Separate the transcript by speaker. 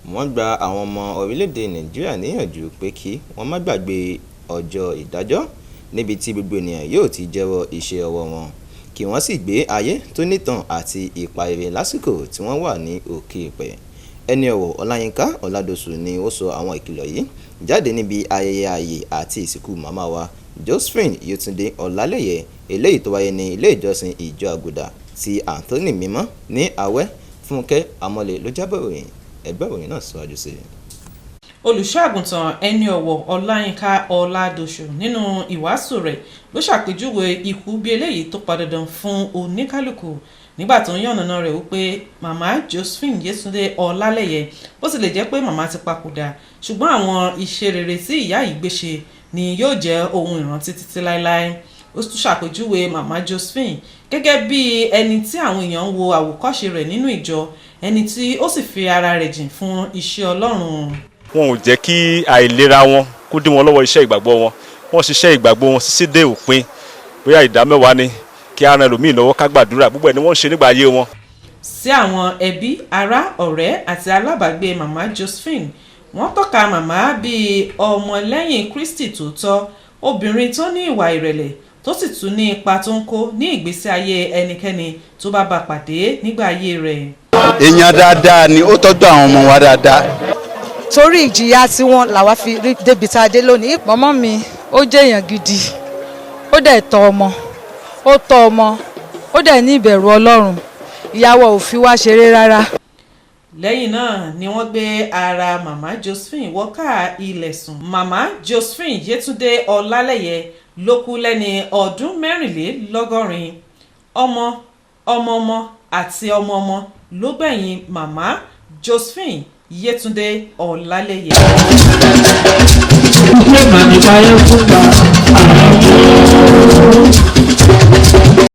Speaker 1: Wọ́n gba àwọn ọmọ orílẹ̀-èdè Nàìjíríà níyànjú pé kí wọ́n má gbàgbé ọjọ́ ìdájọ́ níbi tí gbogbo ènìyàn yóò ti jẹ́wọ́ iṣẹ́ ọwọ́ wọn, kí wọ́n sì gbé ayé tó nítan àti ipa rere lásìkò tí wọ́n wà ní òkè eèpẹ̀. Ẹni Ọ̀wọ̀ Ọláyínká Ọládọ̀sù ni ó sọ àwọn ìkìlọ̀ yìí jáde níbi ayẹyẹ ààyè àti ìsìnkú màmá wa Josephine Yétúndé Ọlálẹyé, eléyìí tó wáyé ní ilé ìjọsìn Ìjọ Àgùdà ti Anthony Mímọ́ ní Awẹ́. Fúnkẹ́ Amọ́lé ló jábọ̀ ìròyìn. Ẹ gbọ́ ìròyìn náà síwájú sí i.
Speaker 2: Olùṣọ́-àgùntàn Ẹni Ọ̀wọ̀ Ọláyínká Ọládọ̀sù nínú ìwàásù rẹ̀ ló ṣàpèjúwe ikú bí eléyìí tó pọn dandan fún oníkálukú, nígbà tó ń yànnàná rẹ̀ wípé màmá Josephine Yétúndé Ọlálẹyé, bó tilẹ̀ jẹ́ pé màmá ti papòdà, ṣùgbọ́n àwọn iṣẹ́ rere tí ìyá yìí gbé ṣe ni yóò jẹ́ ohun ìrántí títí láéláé. Ó tún ṣàpèjúwe màmá Josephine gẹ́gẹ́ bí ẹni tí àwọn èèyàn ń wo àwòkọ́ṣe rẹ̀ nínú ìjọ, ẹni tí ó sì fi ara rẹ̀ jìn fún iṣẹ́ Ọlọ́run.
Speaker 3: Wọn ò jẹ́ kí àìlera wọn kó dí wọn lọ́wọ́ iṣẹ́ ìgbàgbọ́ wọn. Wọ́n ṣiṣẹ́ ìgbàgbọ́ wọn títí dé òpin. Bóyá ìdá mẹ́wàá ni, kí á ran ẹlòmíì lọ́wọ́, ká gbàdúrà, gbogbo ẹ̀ ni wọ́n ń ṣe nígbà ayé wọn.
Speaker 2: Sí àwọn ẹbí, ará, ọ̀rẹ́ àti alábàágbé màmá Josephine, wọ́n tọ́ka màmá bíi ọmọlẹ́yìn Kristi tòótọ́, obìnrin tó ní ìwà ìrẹ̀lẹ̀, tó sì tún ní ipa tó ń kó ní ìgbésí ayé ẹnikẹ́ni tó bá bá pàdé nígbà ayé rẹ̀.
Speaker 4: Èèyàn dáadáa ni, ó tọ́jú àwọn ọmọ wa dáadáa.
Speaker 5: Torí ìjìyà tiwọn làwa fi rí débi tá a dé lónìí. Mọ́mọ́ mi, ó jẹ́ èèyàn gidi, ó dẹ̀ tọ́ ọmọ, ó tọ́ ọmọ, ó dẹ̀ ní ìbẹ̀rù Ọlọ́run. Ìyàwó ò fi wá ṣeré rárá.
Speaker 2: Lẹ́yìn náà ni wọ́n gbé ara màmá Josephine wọ káà ilẹ̀ sùn. Màmá Josephine Yétúndé Ọlálẹyé ló kú lẹ́ni ọdún 84. Ọmọ, ọmọ-ọmọ àti ọmọ-ọmọ ló gbẹ̀yìn màmá Josephine Yétúndé Ọlálẹyé.
Speaker 6: Ìgbé màmí báyọ̀ fún wa.